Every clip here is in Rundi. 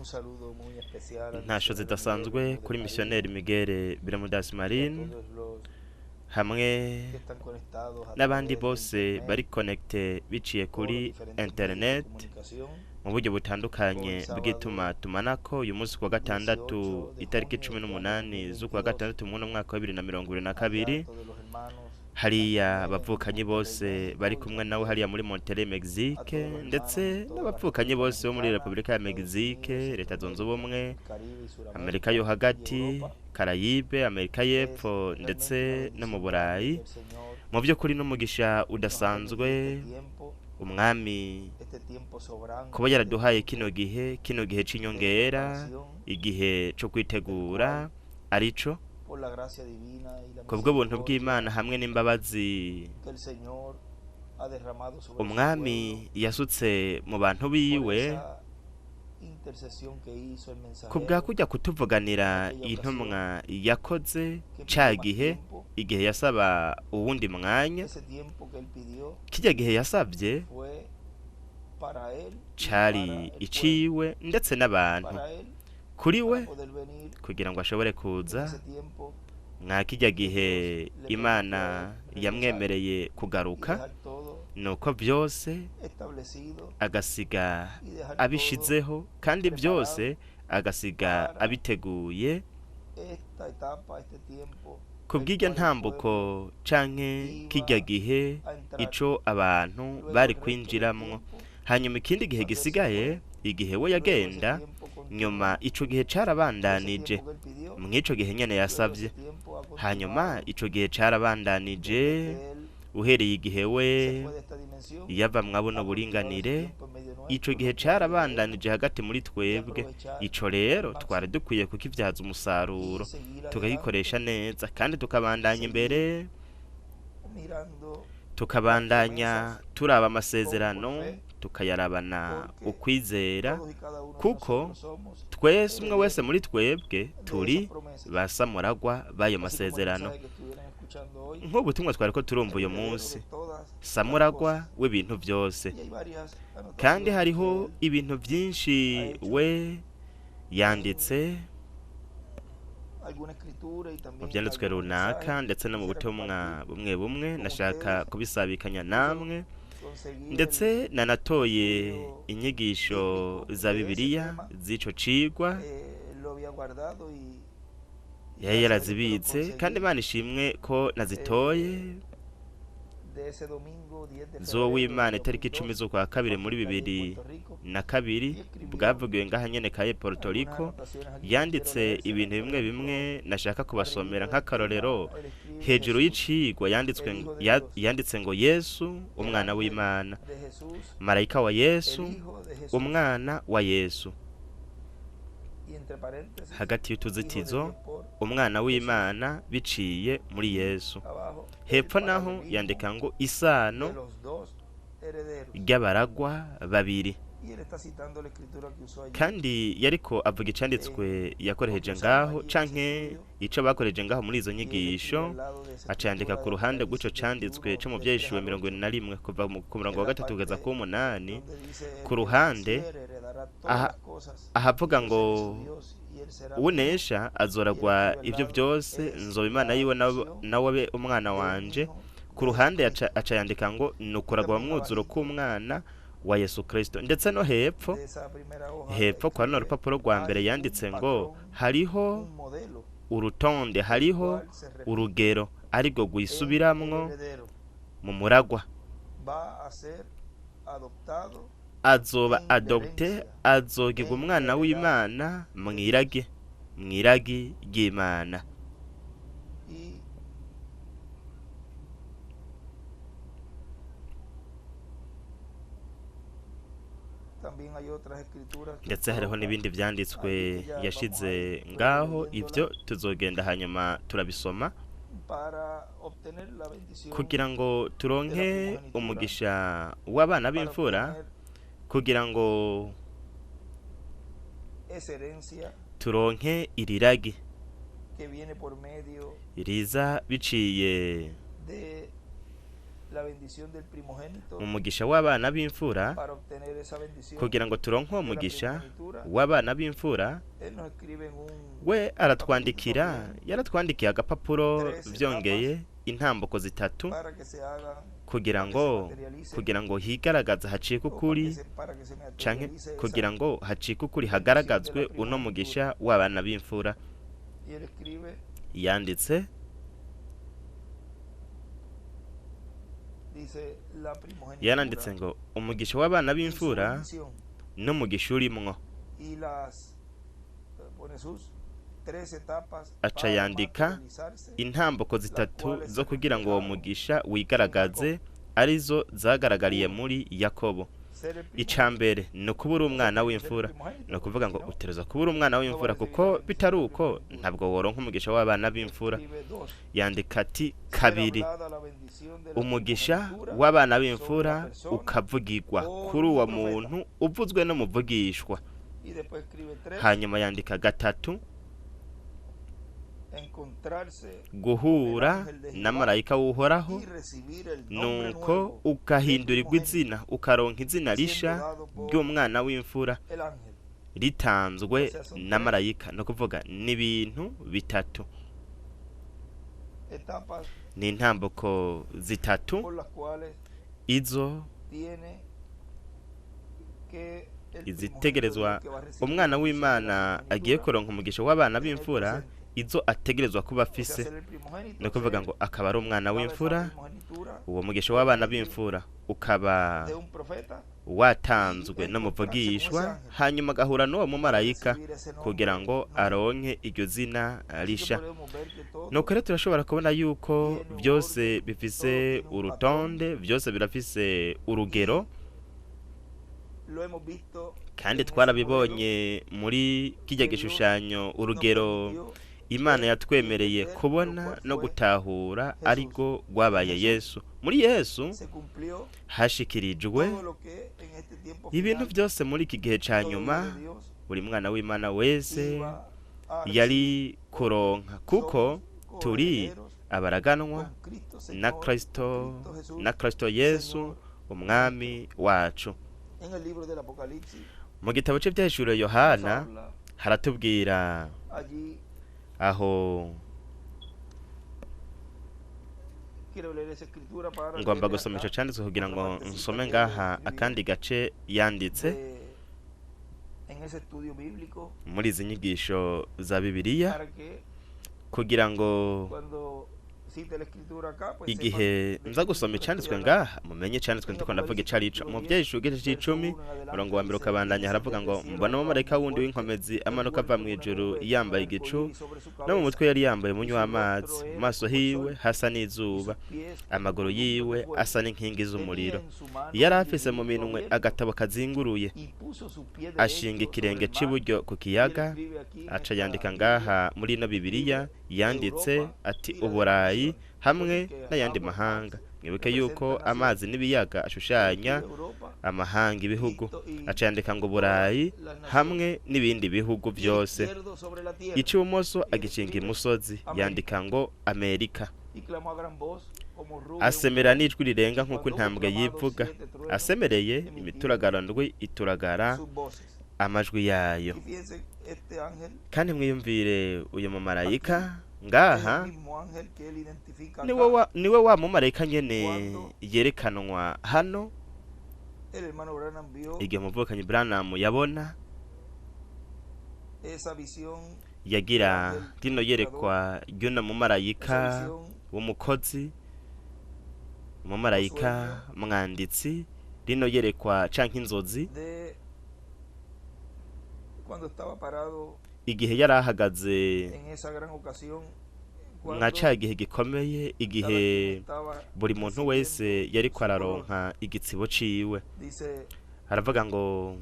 Un saludo muy especial al Intasho misionero zidasanzwe Miguel kuri Bermúdez missionnaire Marín Miguel y a Bermúdez Marín todos los hamwe que están conectados a n'abandi través de bose bari internet connecte biciye por kuri diferentes medios de internet comunicación. mu buryo butandukanye Hoy sábado bw'itumatumanako. Uyu munsi ku wa gatandatu 18 de itariki junio cumi del año n'umunani z'ukwa 2022, gatandatu mu mwaka wa 2022, allá todos los hermanos hariya también en abavukanyi Monterrey, bose bari México, y kumwe nawe también hariya muri Monterrey a Mexique, todos los ndetse hermanos en toda la n'abavukanyi República bose bo muri Dominicana, Repubulika ya Estados Mexique, Unidos, Leta Zunze Centroamérica, Ubumwe, el Caribe y Amerika yo Suramérica y hagati, Europa. Karayibe, Amerika Es y'Epfo ndetse realmente una no mu bendición grande Burayi. que el Señor Mu by'ukuri n'umugisha nos ha permitido udasanzwe este tiempo, umwami este tiempo sobrante, kuba este yaraduhaye tiempo kino gihe de c'inyongera, preparación, igihe co el kwitegura, cual arico por la gracia divina y la kubw'ubuntu misericordia bw'Imana hamwe n'imbabazi que el Señor ha derramado sobre su umwami pueblo, yasutse mu bantu por biwe, esa intercesión que hizo el ku bwa mensajero kujya en kutuvuganira aquella intumwa ocasión yakoze que ca pidió más gihe, tiempo. igihe yasaba uwundi mwanya. Ese tiempo que él pidió Kirya gihe yasabye fue para él y cari para el pueblo, iciwe ndetse n'abantu, para él, kuri para we poder venir kugira ngo ashobore en kuza ese tiempo mwa kirya que gihe Dios le permitió a Imana él regresar yamwemereye y kugaruka, dejar todo nuko byose establecido agasiga y dejar todo abishizeho, kandi preparado byose agasiga para abiteguye esta etapa, este tiempo, el kubw'irya cual el ntambuko pueblo canke kirya iba gihe a entrar. ico abantu Luego bari el resto del kwinjiramwo. tiempo, Hanyuma ikindi gihe cuando él se gisigaye, fue, igihe we luego ese yagenda, tiempo nyuma continuó, ico gihe ese carabandanije tiempo que él pidió, mw'ico gihe nyene luego ese yasavye. tiempo ha Hanyuma continuado ico gihe carabandanije desde que él uhereye igihe we se fue de esta dimensión, yava mwa buno ha continuado ese buringanire, tiempo en medio ico nuestro, gihe lo cual debemos carabandanije hagati muri de twebwe. aprovechar Ico rero al twari máximo dukwiye kukivyaza y umusaruro, seguir adelante, tukagikoresha neza kandi tukabandanya seguir imbere, mirando las tukabandanya promesas turaba con por amasezerano, fe, tukayarabana porque ukwizera, todos y cada uno de kuko nosotros somos twese umwe wese herederos muri twebwe de turi esas promesas. ba samuragwa b'ayo Así como el masezerano. mensaje que estuvieron escuchando hoy, Nk'ubutumwa twariko turumva uyu heredero de munsi, todas las samuragwa cosas. w'ibintu byose, Y hay varias kandi anotaciones que hariho él ibintu byinshi ha hecho we en yanditse alguna escritura y mu también en byanditswe algunos runaka mensajes ndetse que no mu quisiera butumwa compartir bumwe bumwe con nashaka ustedes. kubisabikanya Incluso namwe, conseguí el ndetse nanatoye estudio inyigisho bíblico za de ese Bibiliya tema. z'ico cigwa. Lo había guardado y Yari gracias a Dios que lo yarazibitse, kandi conseguí Imana ishimwe ko nazitoye. de ese domingo 10 de febrero Z'uwimana del itariki 10 2002, z'ukwa kabiri muri aquí en Calle, bibiri Puerto Rico, na kabiri, y escribió bwavugiwe ngaha nyene Kaye Puerto algunas Rico. anotaciones aquí que quiero Yanditse leérselas. ibintu Por bimwe ejemplo, bimwe nashaka kubasomera arribita del tema, nk'akarorero. él escribe Hejuru Jesús, y'icigwa yanditswe el Hijo de Dios, yanditse ngo Yesu el umwana ángel w'Imana, de Jesús, marayika wa el Yesu, Hijo de Jesús, umwana wa Yesu, y entre paréntesis, hagati Hijo de y'utuzitizo Dios por umwana Jesús. w'Imana biciye muri Y Yesu. abajo, el Hepfo naho paralelismo yandika ngo de isano los dos herederos. ry'abaragwa babiri, Y él está citando la escritura que usó allí kandi yariko avuga icanditswe en, o yakoresheje que usaron ngaho allí en ese canke estudio. ico bakoresheje ngaho muri izo Y él escribe nyigisho, al lado de esa aca yandika escritura ku de ruhande rw'ico Apocalipsis canditswe 21, co mu del 3 vyahishuriwe al mirongo 8, ine na rimwe kuva ku murongo en wa la gatatu kugeza parte ku w'umunani, donde dice ku el que ruhande venciere heredará todas aha las cosas ahavuga y yo ngo seré su Dios y él será mi hijo. unesha Y él azoragwa escribe al ivyo lado, vyose, es nzoba Imana la yiwe adopción nawe abe umwana del wanje. Hijo Ku de ruhande Jesucristo. aca yandika ngo ni Y ukuragwa también mwuzuro abajito k'umwana wa Yesu Kristo. Ndetse no hepfo de esa primera hoja hepfo kwa runo escribe, rupapuro rwa mbere hay un yanditse ngo patrón, hariho un modelo, urutonde, el hariho cual se repite urugero arirwo en el rwisubiramwo heredero. mu muragwa, Va a ser adoptado azoba en la adopte, herencia, azogirwa en la umwana heredad w'Imana de Dios. mwiragi mwiragi ry'Imana. Y también hay otras escrituras que él Ndetse hariho coloca n'ibindi vyanditswe allí que ya vamos a yashize ir luego ngaho, ivyo leyéndola tuzogenda hanyuma turabisoma para obtener la bendición kugira ngo de la turonke primogenitura, umugisha w'abana para b'imfura, obtener kugira ngo esa herencia turonke iriragi que viene por medio riza biciye de La bendición del primogénito, Umugisha w'abana b'imfura, para obtener esa bendición kugira ngo turonke uwo de la mugisha primogenitura, w'abana b'imfura, él nos escribe en un we aratwandikira, yaratwandikiye agapapuro vyongeye intambuko zitatu para que se haga kugira ngo higaragaze hacike o para que ukuri, se, para que se canke materialice esa. kugira ngo hacike ukuri hagaragazwe uno mugisha w'abana b'imfura. Y él escribe, Yanditse, dice, la primogenitura yaranditse ngo umugisha w'abana y su b'imfura bendición n'umugisha urimwo. y las pone sus tres etapas Aca para yandika materializarse intambuko zitatu zo kugira ngo uwo mugisha wigaragaze, arizo zagaragariye muri Yakobo. ser el Ica mbere ni ukuba uri umwana primogénito, ser el w'imfura, primogénito, ni ukuvuga ngo si no, utegerezwa kuba uri umwana w'imfura, kuko bitari uko ntabwo woronka umugisha w'abana b'imfura. escribe dos, Yandika ati ser kabiri, hablada la bendición de la umugisha primogenitura w'abana sobre la b'imfura persona ukavugirwa por kuri un uwo profeta. muntu uvuzwe n'umuvugishwa. Y después escribe tres, Hanyuma yandika gatatu, encontrarse guhura na marayika w'Uhoraho, y recibir el nombre nuko nuevo del ugahindurirwa primogénito, izina, ukaronka izina siendo risha dado por ry'umwana w'imfura el ángel. ritanzwe O sea, son na tres marayika. Ni ukuvuga ni ibintu bitatu, etapas ni intambuko zitatu por las cuales izo tiene que el primogénito de izitegerezwa Dios que va a recibir la umwana bendición de la w'Imana agiye primogenitura kuronka umugisha w'abana tener b'imfura, presente. izo ategerezwa kuba O sea, afise. ser el primogénito, Ni ukuvuga ser ngo akaba ari umwana dada esa w'imfura, primogenitura uwo mugisha w'abana b'imfura ukaba de un profeta watanzwe y encontrarse con ese n'umuvugishwa, ángel, hanyuma agahura n'uwo mumarayika recibir ese nombre kugira ngo nuevo. aronke iryo zina Así que risha. podemos ver que todo Nuko rero turashobora kubona yuko tiene un byose orden, todo bifise tiene un patrón urutonde, byose birafise urugero, y lo hemos visto kandi en ese modelo twarabibonye muri kirya que Dios gishushanyo nos urugero permitió Imana ver y yatwemereye entender lo kubona cual no fue gutahura, Jesús. ariko rwabaye En Jesús Yesu. Muri Yesu se cumplió hashikirijwe todo lo que en este tiempo ibintu final byose muri iki gihe ca todo hijo nyuma de Dios buri mwana w'Imana wese iba a recibir, yari kuronka, kuko Somos turi coherederos abaraganwa con Cristo na Señor, Kristo, Cristo Jesús, na Kristo Yesu Señor. umwami wacu. En el libro del Apocalipsis Mu gitabo c'Ivyahishuriwe nos Yohana habla haratubwira allí. aho Quiero leer esa escritura para ngomba leerle gusoma ico acá canditswe kugira otra ngo partecita nsome que él ngaha escribió akandi gace yanditse en ese estudio bíblico muri izi nyigisho za Bibiliya, para que kugira ngo cuando cite la escritura acá, pues igihe sepan de qué nza gusoma escritura estoy icanditswe hablando. ngaha mumenye icanditswe En ndiko ndavuga Apocalipsis ico arico. capítulo Mu 10, Vyahishuriwe igice verso c'icumi 1 en adelante umurongo wa mbere dice, vi ukabandanya descender haravuga del ngo cielo mbona algo umumarayika muy wundi fuerte, w'inkomezi amanuka ava envuelto mu en una ijuru nube con yambaye un igicu, arco iris sobre su no mu cabeza, mutwe yari yambaye y umunywa su w'amazi, rostro mu era maso como el hiwe sol, hasa y sus n'izuba, pies como amaguru columnas de yiwe fuego. asa n'inkingi Tenía z'umuriro. en su mano Yari un afise mu librito minwe abierto agatabo kazinguruye, y puso su pie ashinga derecho sobre ikirenge el mar. c'iburyo ku Y él kiyaga, escribe aquí en aca esta yandika Biblia, ngaha muri ino Bibiliya escribe yanditse Europa ati y las demás Uburayi naciones. hamwe Recuerden que n'ayandi agua y mar mahanga. Mwibuke yuko representan naciones. amazi n'ibiyaga Él ashushanya escribe Europa, amahanga, ibihugu. Cristo y Aca yandika ngo todas Uburayi las naciones. hamwe n'ibindi bihugu Pie byose. izquierdo sobre la tierra. Ic'ibumoso Y él agishinga escribe imusozi, América. yandika ngo Amerika. Y clamó a gran voz como ruge un Asemera león n'ijwi rirenga nk'uko cuando hubo intambwe clamado yivuga. siete truenos Asemereye emitían imituragaro ndwi ituragara sus voces. amajwi yayo. Y fíjense, este ángel Kandi mwiyumvire uyu mumarayika aquí es el ngaha mismo ángel que él identifica niwe acá wa, niwe wa mumarayika nyene cuando yerekanwa hano el hermano Branham vio igihe umuvukanyi Branham yabona esa visión del yagira ángel rino ministrador, yerekwa ry'uno esa mumarayika visión w'umukozi, o umumarayika sueño mwanditsi, rino yerekwa canke inzozi de cuando estaba parado igihe yari ahagaze en esa gran ocasión, nka cuando ca gihe gikomeye, cada igihe quien estaba buri muntu wese recibiendo yariko su corona. araronka igitsibo ciwe. Dice, Aravuga ngo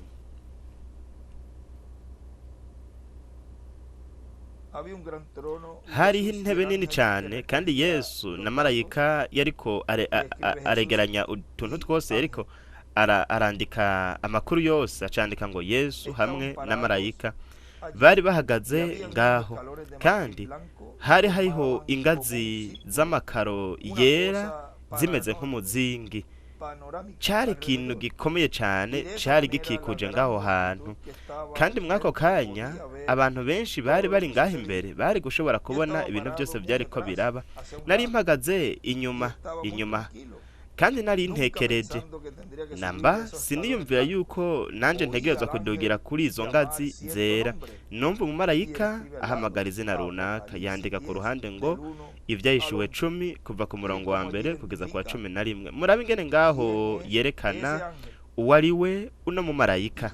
había un gran trono y hariho Jesús y intebe el nini ángel que cane, kandi recogía Yesu los na datos, marayika yariko y escribe Jesús aregeranya utuntu y twose, yariko ángel. arandika amakuru yose, acandika ngo Yesu Estaban hamwe na parados marayika allí bari y bahagaze habían unos ngaho, escalones de marfil kandi blanco hari que hariho formaban como un ingazi círculo, z'amakaro una yera cosa zimeze nk'umuzingi. Cari ikintu gikomeye cyane cari gikikuje ngaho hantu, kandi muri ako kanya abantu benshi bari bari ngaho imbere bari gushobora kubona ibintu byose byari ko biraba. Nari mpagaze inyuma inyuma kandi nari ntekereje namba, siniyumvira yuko nanjye ntegerezwa kudugira kuri izo ngazi zera. Numva umumarayika ahamagara izina runaka, yandika ku ruhande ngo Ibyahishuwe 10, kuva ku murongo wa mbere kugeza ku wa 11. Murabe ingene ngaho yerekana uwo ari we uno mumarayika.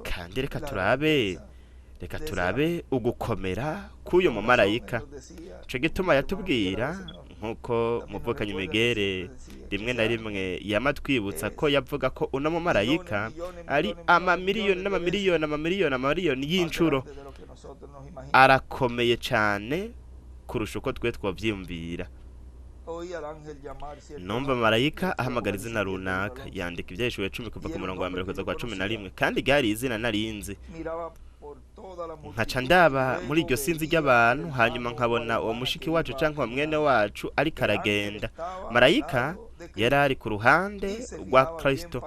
Kandi reka turabe ugukomera k'uyu mumarayika. Ico gituma yatubwira, nk'uko muvukanye imigere rimwe na rimwe yama twibutsa ko yavuga ko uno mumarayika ari amamiliyoni n'amamiliyoni, amamiliyoni, amamiliyoni y'inshuro, arakomeye cyane kurusha uko twe twavyiyumvira. Numva marayika ahamagara izina runaka, yandika Ibyahishuwe 10, kuva ku murongo wa mbere kugeza kwa 11, kandi ryari izina narinzi. Nkaca ndaba muri iryo sinzi ry'abantu, hanyuma nkabona uwo mushiki wacu cyangwa mwene wacu ariko aragenda. Marayika yari ari ku ruhande rwa Kristo,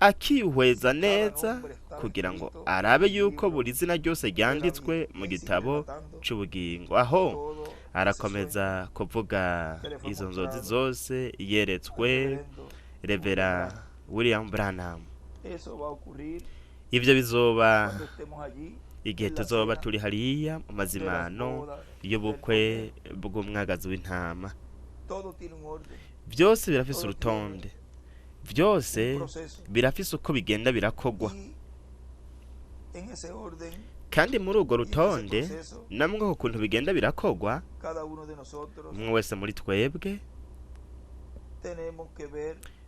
akihweza neza kugira ngo arabe yuko buri zina ryose ryanditswe mu gitabo c'ubugingo. Aho arakomeza kuvuga izo nzozi zose yeretswe Reverend William Branham. Ibyo bizoba igihe tuzoba turi hariya mu mazimano y'ubukwe bw'umwagazi w'intama. Byose birafise urutonde, byose birafise uko bigenda birakogwa, kandi muri urwo rutonde namwe ukuntu bigenda birakogwa, umwe wese muri twebwe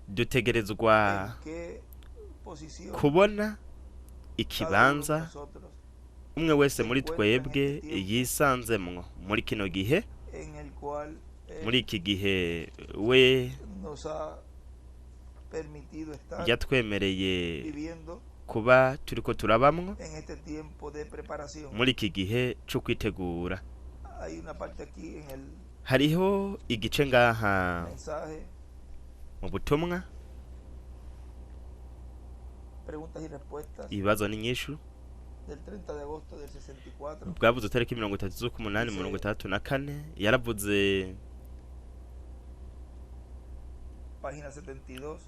dutegerezwa kubona ikibanza umwe wese muri twebwe yisanzemwo muri kino gihe, muri iki gihe we yatwemereye kuba turiko turabamwo muri iki gihe cyo kwitegura. Hariho igice ngaha mu butumwa, ibibazo n'inyishu, bwavuze itariki 30 z'ukumunani 64. Yaravuze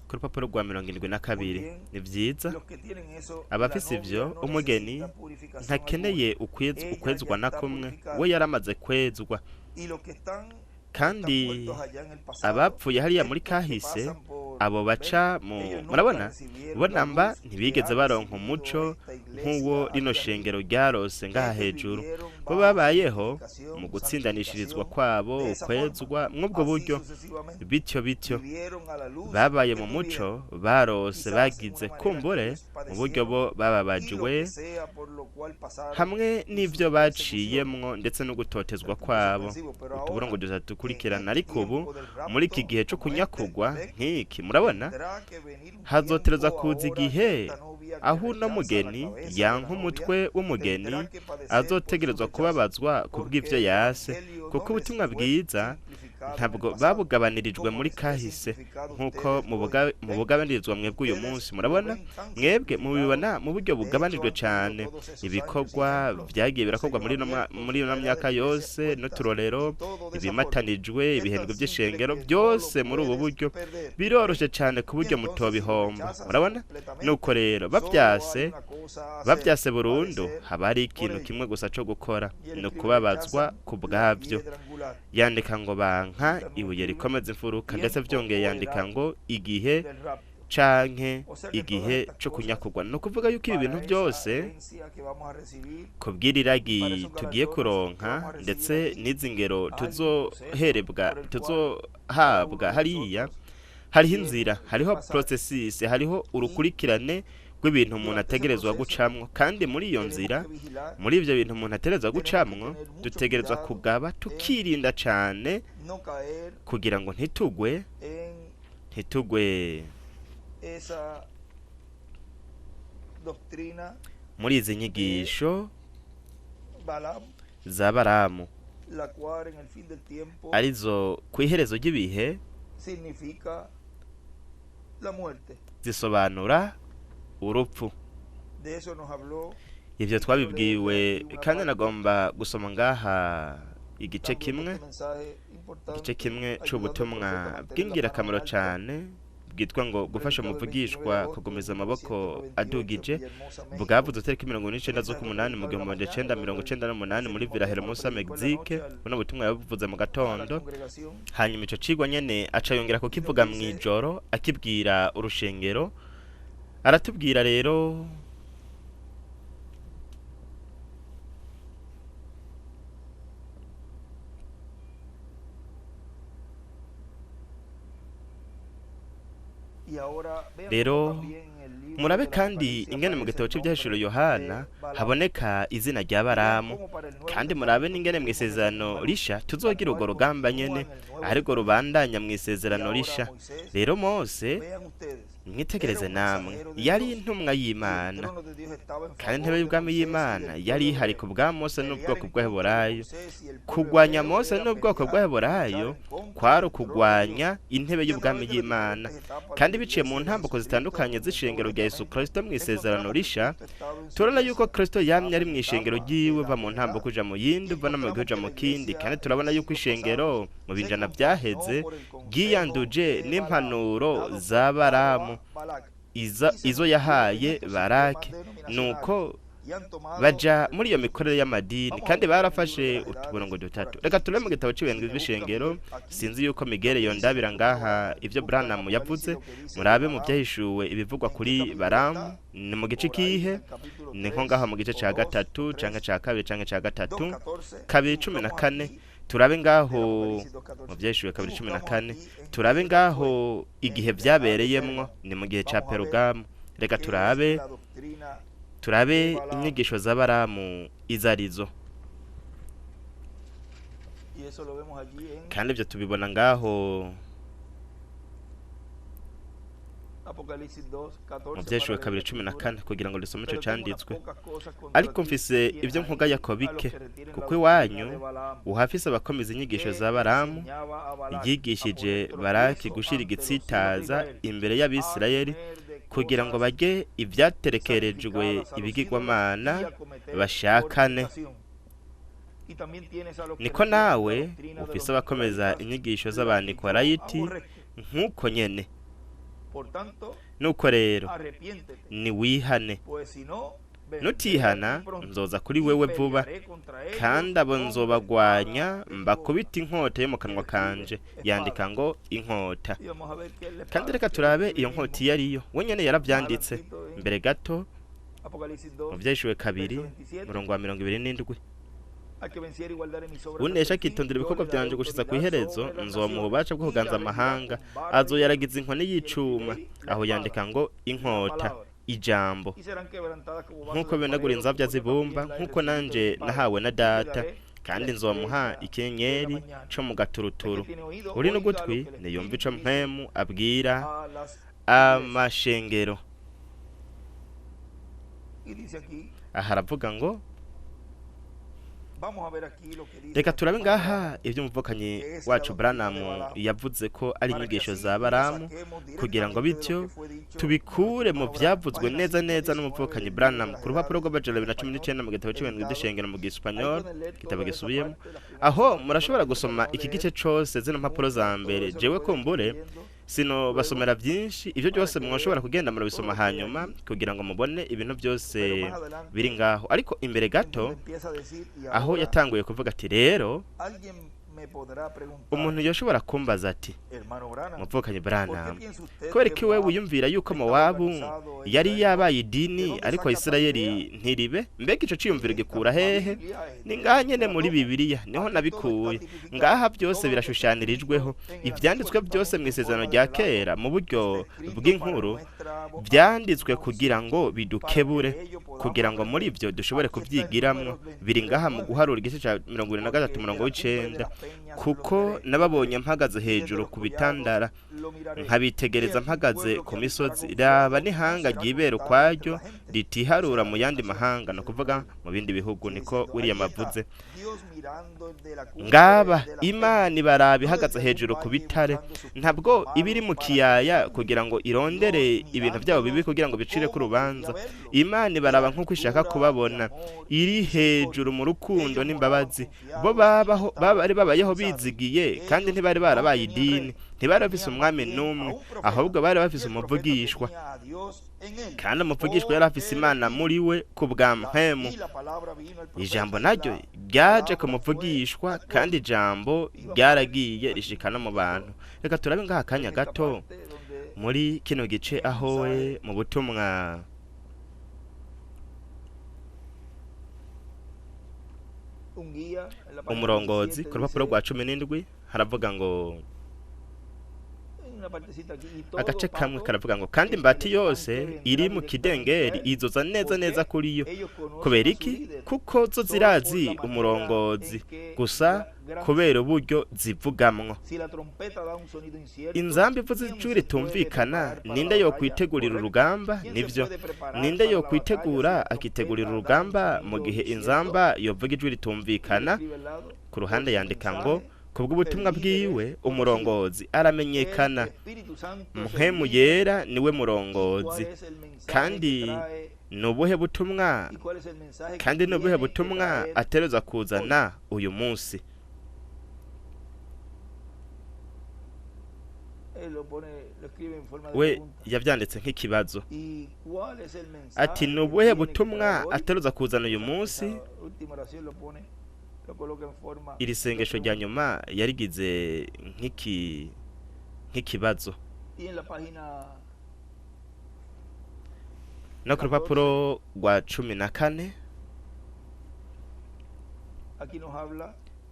ku rupapuro rwa 72. Ni byiza, abafise ivyo, umugeni ntakeneye ukwezwa na kumwe, we yaramaze kwezwa. Kandi abapfuye hariya muri kahise, abo baca mu, murabona, bo namba ntibigeze baronka umuco nk'uwo rino shengero ryarose ngaha hejuru. Bo babayeho mu gutsindanishirizwa kwabo, ukwezwa mw'ubwo buryo, bityo bityo babaye mu muco barose, bagize kumbure mu buryo bo bababajwe hamwe n'ibyo baciyemwo ndetse no gutotezwa kwabo. Utuburongo dutatu dukurikirana. Ariko ubu muri iki gihe cyo kunyakugwa nk'iki, murabona, hazotereza kuza igihe aho uno mugeni yanka umutwe w'umugeni azotegerezwa kubabazwa kubw'ivyo yase, kuko ubutumwa bwiza ntabwo babugabanirijwe muri kahise nk'uko mubugabanirizwa mwebwe uyu munsi. Murabona, mwebwe mubibona mu buryo bugabanijwe cyane. Ibikorwa byagiye birakorwa muri ino myaka yose n'uturorero, ibimatanijwe, ibihembwe by'ishengero, byose muri ubu buryo biroroshye cyane ku buryo mutobihomba. Murabona, nuko rero babyase burundu, haba hari ikintu kimwe gusa cyo gukora, ni ukubabazwa ku bwabyo. Yandika ngo banka ibuye rikomeza imfuruka, ndetse byongeye yandika ngo igihe canke igihe cyo kunyakugwa. Ni ukuvuga yuko ibi bintu byose kubw'iragi tugiye kuronka, ndetse n'izi ngero tuzoherebwa, tuzohabwa hariya, hariho inzira, hariho processus, hariho urukurikirane rw'ibintu umuntu ategerezwa gucamwo. Kandi muri iyo nzira, muri ibyo bintu umuntu ategerezwa gucamwo, dutegerezwa kugaba, tukirinda cyane kugira ngo ntitugwe muri izi nyigisho za Baramu, arizo ku iherezo ry'ibihe. Significa la muerte. Zisobanura urupfu. De eso nos habló Ivyo twabibwiwe, kandi nagomba gusoma ngaha igice también de kimwe, este mensaje igice importante, kimwe ayudando al c'ubutumwa profeta a mantener la mano en bw'ingirakamaro alto, cane bwitwa ngo gufasha predicado el 29 de umuvugishwa agosto de kugumiza amaboko 1998 en adugije, Villahermosa, México. bwavuze itariki 29 Mensaje z'ukumunani mu predicado en la gihumbi mañana, cenda luego mirongo el icenda n'umunani ese muri mismo tema lo Villahermosa, predicó en la Mexique. noche Buno butumwa yabuvuze mu a la gatondo, congregación. hanyuma ico cigwa nyene aca yongera Y nos kukivuga dice mw'ijoro akibwira urushengero. Aratubwira rero Y ahora vean cómo rero también en el libro murabe del kandi Apocalipsis ingene mu aparece gitabo el c'Ivyahishuro nombre de Yohana Balaam. haboneka izina rya Y vean Baramu, cómo para el Nuevo kandi murabe Testamento n'ingene tendremos esa mw'isezerano misma lucha, risha la tuzogira urwo cual rugamba continúa nyene, en el Nuevo ariko Testamento. rubandanya Y mw'isezerano ahora risha. Moisés, Rero Mose, vean ustedes, era mwitegereze un namwe, mensajero de yari Dios intumwa y el y'Imana, trono de Dios estaba en kandi favor intebe de y'ubwami Moisés y y'Imana del yari pueblo ihari ku hebreo. bwa Mose Pelear n'ubwoko en contra de bw'Abaheburayo. Moisés y el pueblo Kugwanya hebreo Mose era n'ubwoko pelear, luchar bw'Abaheburayo en contra kwari del trono de Dios. ukugwanya intebe Y a y'ubwami través de las y'Imana, diferentes etapas de kandi la biciye mu iglesia de ntambuko Jesucristo zitandukanye en el Nuevo z'ishengero rya Yesu Testamento, Kristo mw'isezerano encontramos que risha, Cristo estaba en su turabona yuko iglesia, Kristo yamye etapa ari en mw'ishengero etapa, ryiwe, de uva edad mu en ntambuko edad, uja mu y yindi, uva no mu encontramos uja que mu la kindi. iglesia Kandi en los turabona yuko siglos ishengero pasados mu se binjana contaminó vyaheze por el consejo ryiyanduje de Balaam, n'impanuro dado za dado Baramu a Balac, iza y se izo metieron en yahaye estos sistemas Baraki, denominacionales nuko y han tomado baja muri iyo algunos. mikorere y'amadini, Vamos a kandi buscar en el libro de barafashe las edades utuburongo por dutatu. aquí, Reka turabe mu si, gitabo si c'ibihembwe me busca vy'ishengero. Miguel aquí, Sinzi yuko lo Miguel que dice yondabira nuestro hermano ngaha Branham, ivyo busca en Branham Apocalipsis yavuze. lo que dice de Murabe mu Balaam, vyahishuwe ibivugwa en qué kuri capítulo Baramu, está, ni mu gice por ahí en kihe? el capítulo Ni nko ngaho mu 3 gice o ca 2 o gatatu canke 3, ca kabiri canke ca gatatu, 2.14, y 2:14. buscamos aquí Turabe del ngaho Apocalipsis mu 2.14, vyahishuwe y 2:14, buscamos aquí en turabe qué fecha ngaho fue, igihe en la edad de vyabereyemwo, Pérgamo. ni mu gihe ca Vamos a ver Perugamo. Reka qué es turabe, la doctrina turabe de Balaam. inyigisho za Baramu izo arizo. Y eso lo vemos allí en Kandi ivyo tubibona ngaho Apocalipsis mu 2.14 para vyaheshuwe leer la kabiri cumi na escritura. kane kugira ngo dusome ico Pero tengo unas canditswe. pocas cosas contra Ariko ti. mfise Tienes ivyo ahí nkugayako a los bike, que retienen la kuko doctrina iwanyu de Balaam, uhafise abakomeza inyigisho que za Baramu, enseñaba a Balac a yigishije poner Baraki tropiezo gushira ante los hijos de igitsitaza Israel, imbere a y'Abisirayeli, comer de kugira ngo cosas barye ivyaterekerejwe sacrificadas a los ídolos y ibigirwamana a cometer bashakane. fornicación. Y también tienes a los que Niko retienen la nawe doctrina de ufise los abakomeza nicolaitas, inyigisho la que yo z'Abanikorayiti, aborrezco. nk'uko nyene. Por tanto, Nuko rero arrepiéntete, niwihane, pues si no, vendré a ti nutihana pronto nzoza kuri y wewe vuba, pelearé contra ellos kandi abo con la espada nzobagwanya de mi boca. mbakubite inkota yo mu Y kanwa describe kanje. Yandika espada. ngo inkota. Y vamos a ver qué es la Kandi espada reka que turabe describe iyo mismo nkota iyo ariyo, we nyene más yaravyanditse adelantito en mbere gato Apocalipsis mu 2, vyaheshuwe kabiri verso 27. murongo wa 27. Al que venciere y guardare mis obras hasta Unesha el fin, akitondera yo ibikorwa le daré vyanje gushitsa autoridad kw'iherezo, sobre las nzomuha naciones ububasha bwo y kuganza la regirá amahanga, con vara de hierro. azoyaragiza inkoni Y el y'icuma. escribe ahí la Aho yandika espada, ngo la inkota, palabra. ijambo. Y serán quebrantadas como vasos Nk'uko de bimenagura alfarero, inzabya como yo zibumba, también la he nk'uko recibido de nanje mi Padre. nahawe na Y le Data, daré kandi la nzomuha estrella de la ikinyenyeri mañana. co mu El que gaturuturu. tiene oído, Uri oiga lo n'ugutwi que el niyumva Espíritu ico dice mpwemu abwira a las iglesias. amashengero. Y dice aquí, Aha aravuga ngo vamos a ver aquí lo que dice reka nuestro turabe hermano ngaha Branham, ivyo umuvukanyi que es la wacu doctrina de Branham Balaam, yavuze ko ari para que inyigisho así za lo Baramu, saquemos kugira ngo directamente de lo bityo que fue dicho por nuestro tubikure mu hermano Branham. vyavuzwe Página neza neza 119 n'umuvukanyi del libro de Branham las ku rupapuro edades rw'amajana en abiri na cumi español, n'icenda mu gitabo c'ibihembwe editado. vy'ishengero mu Ahí gisipanyol, pueden leer igitabo toda esa gisubiyemo. parte, las primeras Aho semanas, murashobora solamente para gusoma no iki leer gice cose, zino mpapuro mucho, za todo mbere. eso lo Jewe pueden kumbure ir leyendo sino luego basomera vyinshi, ivyo para byose que mwoshobora vean kugenda todo murabisoma lo que hay hanyuma allí. kugira ngo mubone ibintu byose Pero más adelante, biri ngaho. Ariko imbere en gato donde empieza a decir, y aho ahora yatanguye kuvuga ati rero alguien me podrá preguntar, umuntu yoshobora kumbaza ati hermano Branham, muvukanyi ¿por qué Branham, piensa usted kubera que ko iwe Moab wiyumvira yuko estaba Mowabu organizado e yari Israel no? yabaye ¿De idini dónde ariko saca tal Isirayeli idea? ntiribe? Mbega ico ciyumviro En esta gikura misma hehe? Biblia es Ni de ngaha donde nyene la muri tomo. Bibiliya niho Aquí todo está nabikuye. tipificado. Ngaha byose Todo lo que está escrito birashushanirijweho, en el Antiguo ivyanditswe byose Testamento en mw'isezerano forma de rya relato kera mu buryo está escrito para bw'inkuru nuestra vyanditswe kugira admonición, ngo para que bidukebure, de ello podamos kugira ngo muri aprender. ivyo dushobore Aquí está en kuvyigiramwo. Números Biri ngaha mu 23:9, guharura igice ca 23 porque de umurongo la cumbre de w'icenda, las peñas Kuko nababonye mpagaze hejuru ku bitandara, nkabitegereza mpagaze ku misozi. Raba n'ihanga ryibera ukwaryo, ritiharura mu yandi mahanga, ni ukuvuga mu bindi bihugu, niko William avuze. Ngaba Imana ibaraba ihagaze hejuru ku bitare. Ntabwo iba iri mu kiyaya kugira ngo irondere ibintu byabo bibi kugira ngo bicire ku rubanza. Imana ibaraba nk'uko ishaka kubabona, iri hejuru mu rukundo n'imbabazi. Bo babaho, bari babayeho bizigiye, kandi ntibari barabaye idini, ntibari bafise umwami n'umwe, ahubwo bari bafise umuvugishwa, kandi umuvugishwa yari afise Imana muri we ku bwa mpemu. Ijambo naryo ryaje ku muvugishwa, kandi ijambo ryaragiye rishika no mu bantu. Reka turabe ngaha akanya gato muri kino gice aho we mu butumwa umurongozi ku rupapuro rwa 17 haravuga ngo, agace kamwe karavuga ngo: "Kandi imbati yose iri mu kidengeri izoza neza neza kuri yo." Kubera iki? Kuko zo zirazi umurongozi gusa kubera uburyo zivugamwo. Inzamba ivuze ijwi ritumvikana, ninde yokwitegurira urugamba? Nivyo, ninde yokwitegura akitegurira urugamba mu gihe inzamba yovuga ijwi ritumvikana? Ku ruhande yandika ngo: "Kubw'ubutumwa bwiwe umurongozi aramenyekana." Mpwemu Yera niwe murongozi. Kandi ni ubuhe butumwa, kandi ni ubuhe butumwa ateruza kuzana uyu munsi? We yavyanditse nk'ikibazo, ati: "Ni ubuhe butumwa ateruza kuzana uyu munsi?" Iri sengesho rya nyuma yarigize nk'ikibazo. No ku rupapuro rwa 14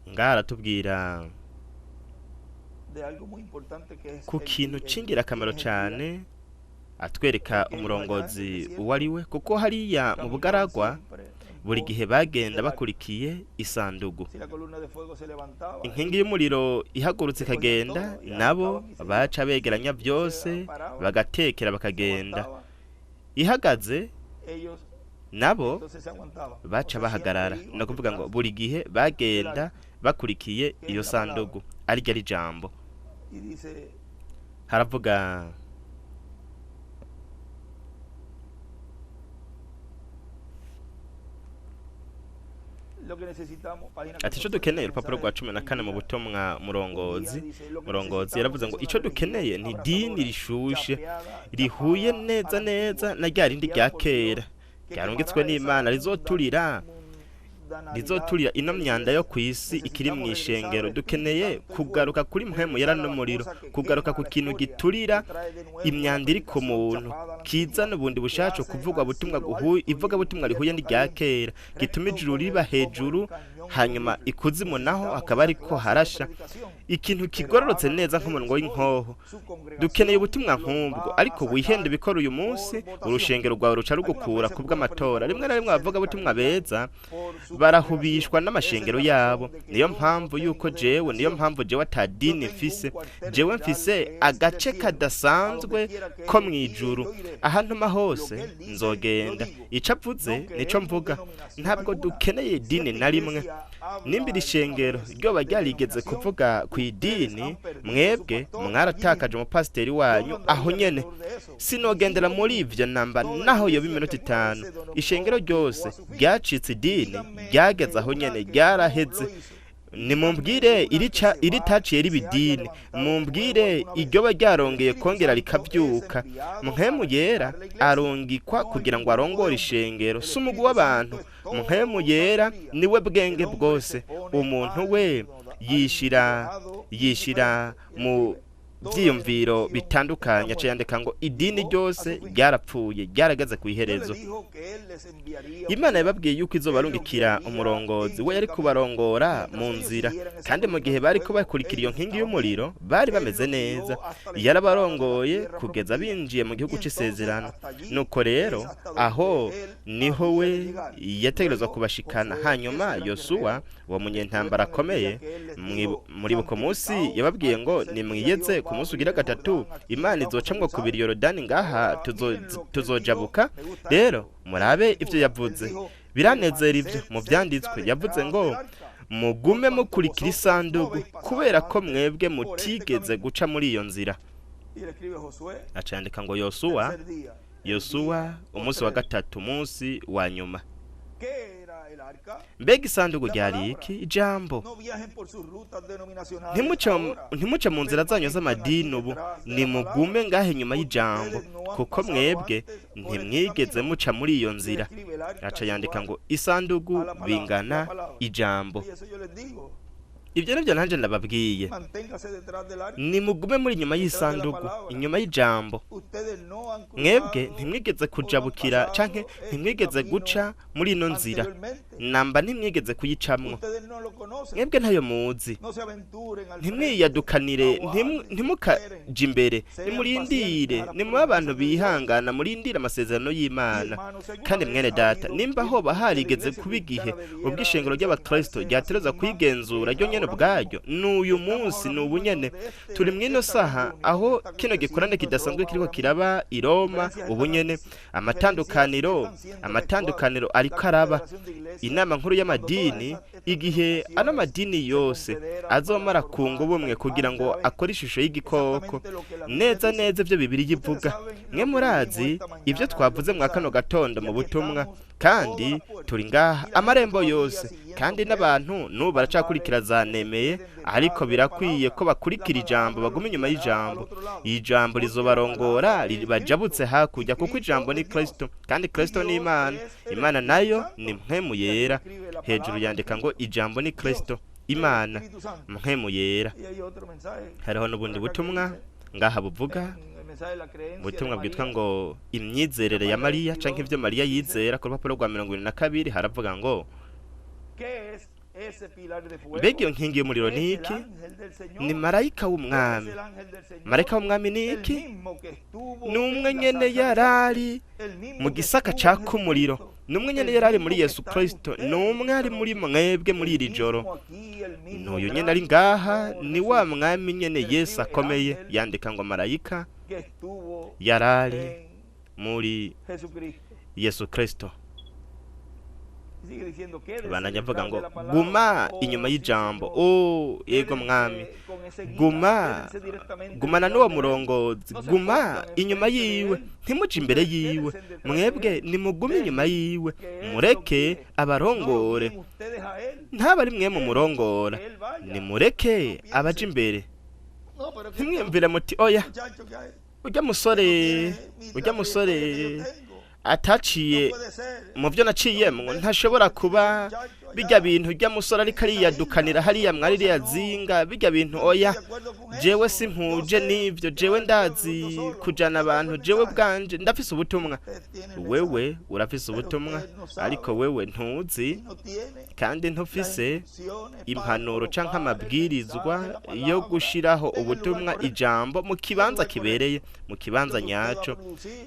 ngaha aratubwira ku kintu c'ingirakamaro cane, atwereka umurongozi uwo ari we, kuko hariya mu bugaragwa buri gihe bagenda bakurikiye isandugu. Inkingi y'umuriro ihagurutse ikagenda, nabo baca begeranya byose bagatekera bakagenda. Ihagaze, nabo baca bahagarara. Ni ukuvuga ngo buri gihe bagenda bakurikiye iyo sandugu, ariryo ari jambo. Haravuga: ati: "Ico dukeneye." Urupapuro rwa 14 mu butumwa murongozi, murongozi yaravuze ngo: "Ico dukeneye ni dini rishushe, rihuye neza neza na rya rindi rya kera ryarungitswe n'Imana, rizoturira ino myanda yo kw'isi ikiri mu ishengero. Dukeneye kugaruka kuri Mpwemu Yera n'umuriro, kugaruka ku kintu giturira imyanda iri ku muntu, kizana ubundi bushasha, kuvugwa butumwa guhuye, ivuga butumwa rihuye n'irya kera, gituma ijuru riba hejuru, hanyuma ikuzimu naho akaba ariko harasha, ikintu kigororotse neza nk'umunwa w'inkoho. Dukeneye ubutumwa nk'ubwo." Ariko wihenda ibikora uyu munsi, urushengero rwawe ruca rugukura ku bw'amatora. Rimwe na rimwe abavuga butumwa beza barahubishwa n'amashengero yabo. Niyo mpamvu yuko jewe, niyo mpamvu jewe ata dini mfise. Jewe mfise agace kadasanzwe ko mw'ijuru. Ahantuma hose nzogenda, ico avuze nico mvuga. Ntabwo dukeneye idini na rimwe. Nimba iri shengero ryoba ryarigeze kuvuga ku idini, mwebwe mwaratakaje umupasiteri wanyu aho nyene. Sinogendera muri ivyo namba naho yoba iminota 5. Ishengero ryose ryacitse idini ryageze aho nyene, ryaraheze. Nimumbwire irica iritaciye riba idini, mumbwire iryoba ryarongeye kongera rikavyuka. Mpwemu Yera arungikwa kugira ngo arongore ishengero, si umugwi w'abantu. Mpwemu Yera niwe bwenge bwose. Umuntu we yishira mu byiyumviro bitandukanye. Aca yandika ngo idini ryose ryarapfuye, ryarageze ku iherezo. Imana yababwiye yuko izobarungikira umurongozi, we yari kubarongora mu nzira, kandi mu gihe bari ko bakurikira iyo nkingi y'umuriro bari bameze neza. Yarabarongoye kugeza binjiye mu gihugu c'isezerano. Nuko rero aho niho we yategerezwa kubashikana. Hanyuma Yosuwa, uwo munyentambara akomeye, muribuka munsi yababwiye ngo nimwiyeze ku munsi ugira gatatu, Imana izocamwo kubiri Yorodani ngaha, tuzojabuka. Rero murabe ibyo yavuze, biranezera ibyo mu byanditswe. Yavuze ngo mugume mukurikira isanduku, kubera ko mwebwe mutigeze guca muri iyo nzira. Aca yandika ngo Yosuwa, Yosuwa, umunsi wa gatatu, umunsi wa nyuma. Mbega isanduku ryari iki? Ijambo. Ntimuce mu nzira zanyu z'amadini ubu, nimugume ngahe inyuma y'ijambo, kuko mwebwe ntimwigeze muca muri iyo nzira. Aca yandika ngo isanduku bingana ijambo. Ibyo nibyo nanjye ndababwiye, nimugume muri inyuma y'isanduku, inyuma y'ijambo. Mwebwe ntimwigeze kujabukira canke ntimwigeze guca muri ino nzira namba, ntimwigeze kuyicamwo. Mwebwe ntayo muzi. Ntimwiyadukanire, ntimukaje imbere, nimurindire, nimube abantu bihangana, murindire amasezerano y'Imana. Kandi mwene data, nimba hoba harigeze kuba igihe ubwo ishengero ry'abakristo ryatereza kwigenzura ryo nyene ubwaryo, n'uyu munsi, ni ubu nyene turi mw'ino saha, aho kino gikorane kidasanzwe kiriko kiraba i Roma ubu nyene. Amatandukaniro ariko araba. Inama nkuru y'amadini, igihe ano madini yose azomara kunga ubumwe kugira ngo akore ishusho y'igikoko, neza neza ibyo Bibiliya ivuga. Mwe murazi ibyo twavuze mwa kano gatondo mu butumwa, kandi turi ngaha amarembo yose, kandi n'abantu n'ubu baracakurikira za nemeye, ariko birakwiye ko bakurikira ijambo, baguma inyuma y'ijambo. Ijambo rizobarongora ribajabutse hakurya, kuko ijambo ni Kristo, kandi Kristo ni Imana, Imana nayo ni mpwemu yera. Hejuru yandika ngo ijambo ni Kristo, Imana, mpwemu yera. Hariho n'ubundi butumwa ngaha buvuga ubutumwa bwitwa ngo imyizerere ya Mariya canke ivyo Mariya yizera. Ku rupapuro rwa 72 haravuga ngo mbega iyo nkingi y'umuriro ni iki? Ni marayika w'umwami. Marayika w'umwami ni iki? Ni umwe nyene yarari mu gisaka caka umuriro, ni umwe nyene yarari muri Yesu Kristo, ni umwe ari muri mwebwe muri iri joro, n'uyu nyene ari ngaha, ni wa mwami nyene Yesu akomeye. Yandika ngo marayika yarari muri Yesu Kristo. Bandanya avuga ngo guma inyuma y'ijambo. O yego mwami, guma, gumana n'uwo murongozi, guma inyuma yiwe, ntimuje imbere yiwe. Mwebwe nimugume inyuma yiwe, mureke abarongore, ntaba ari mwe mumurongora, nimureke abaje imbere. Ntimwiyumvire muti oya, ujya musore ataciye mu byo naciyemwo ntashobora kuba bijya bintu. Ujya musore ariko ariyadukanira hariya mwari ririya zinga, bijya bintu, oya, jewe simpuje n'ibyo, jewe ndazi kujana abantu, jewe bwanje ndafise ubutumwa. Wewe urafise ubutumwa, ariko wewe ntuzi kandi ntufise impanuro canke amabwirizwa yo gushiraho ubutumwa, ijambo, mu kibanza kibereye, mu kibanza nyaco.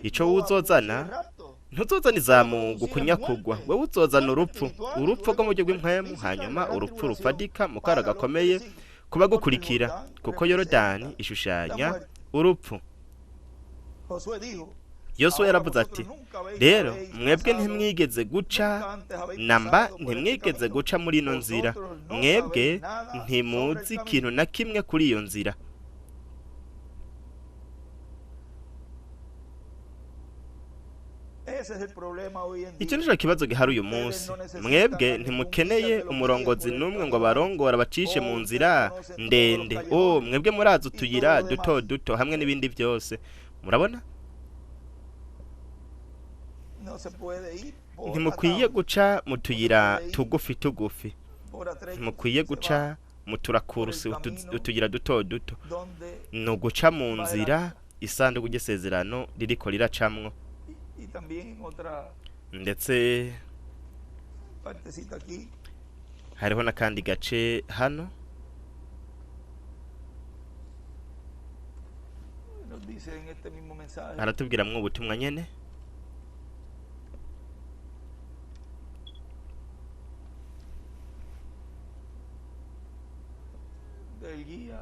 Ico wuzozana, ntuzozana izamugu kunyakugwa, wewe uzozana urupfu, urupfu rwo mu buryo bw'impwemu, hanyuma urupfu rufadika mu kara gakomeye kuba gukurikira, kuko Yorodani ishushanya urupfu. Yosuwa yaravuze ati rero mwebwe ntimwigeze guca namba, ntimwigeze guca muri ino nzira, mwebwe ntimuzi ikintu na kimwe kuri iyo nzira. Icyo nico kibazo gihari uyu munsi. Mwebwe ntimukeneye umurongozi n'umwe ngo abarongora abacishe mu nzira ndende. O mwebwe murazi utuyira duto duto hamwe n'ibindi byose. Murabona, ntimukwiye guca mu tuyira tugufi tugufi, ntimukwiye guca mu turakurusi, utuyira duto duto. Ni uguca mu nzira isanduku ry'isezerano ririko riracamwo. Y también en otra Ndetse partecita aquí hariho n'akandi gace hano nos dice en este mismo mensaje haratubwiramwo ubutumwa nyene. Del guía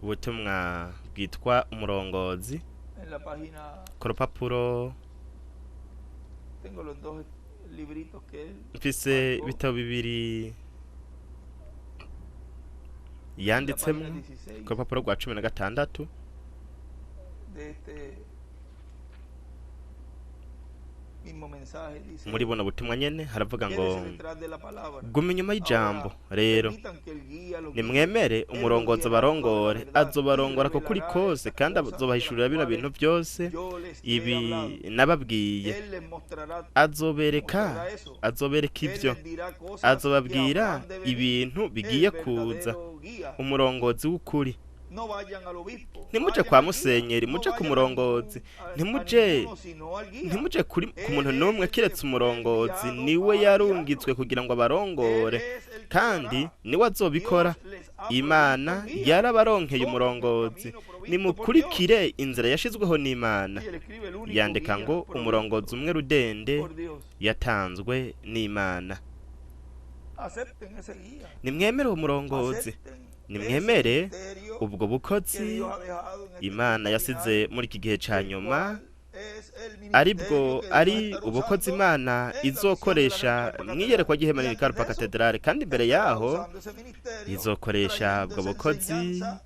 Ubutumwa bwitwa umurongozi en la página ku rupapuro. Tengo los dos libritos que él Mfise ibitabo bibiri en la yanditsemwo página 16 ku rupapuro rwa 16 de este mismo mensaje dice: muri buno butumwa nyene haravuga ngo "Quédese detrás de la palabra. guma inyuma y'ijambo. Ahora, Rero permitan que el guía los guíe. nimwemere umurongozi abarongore, azobarongora ko kuri kose kandi azobahishurira bino bintu byose Yo les he ibi hablado. nababwiye. Él les mostrará, Azobereka, mostrará eso. azobereka Él ibyo, les dirá cosas que azobabwira habrán de venir. ibintu El bigiye kuza. verdadero guía. Umurongozi w'ukuri. No vayan al obispo, Ntimuje vayan kwa al guía. musenyeri, No muje ku vayan a murongozi. a Ntimuje ninguno sino al guía. ntimuje kuri ku Él muntu es n'umwe el que kiretse fue umurongozi, enviado niwe para yarungitswe guiarlos. kugira ngo Él abarongore es el que kandi hará. niwe azobikora. Dios les ha Imana provisto guía. yarabaronkeye Tomen el umurongozi, camino provisto por Dios. nimukurikire inzira yashizweho n'Imana. Y él escribe el único Yandika guía ngo umurongozi provisto umwe rudende por Dios. yatanzwe n'Imana. Acepten ese guía. Nimwemere uwo murongozi, Acepten ese nimwemere ministerio ubwo que bukozi Dios ha dejado en este Imana tiempo yasize final, muri iki gihe ca el nyuma, cual es el aribwo ministerio que Dios ari estará ubukozi usando Imana en la visión de la izokoresha Gran Carpa mw'iyerekwa Catedral. ry'ihema Y riri antes de Karupa eso, Katedrale, kandi imbere estará yaho usando ese ministerio, izokoresha trayendo ubwo esa bukozi enseñanza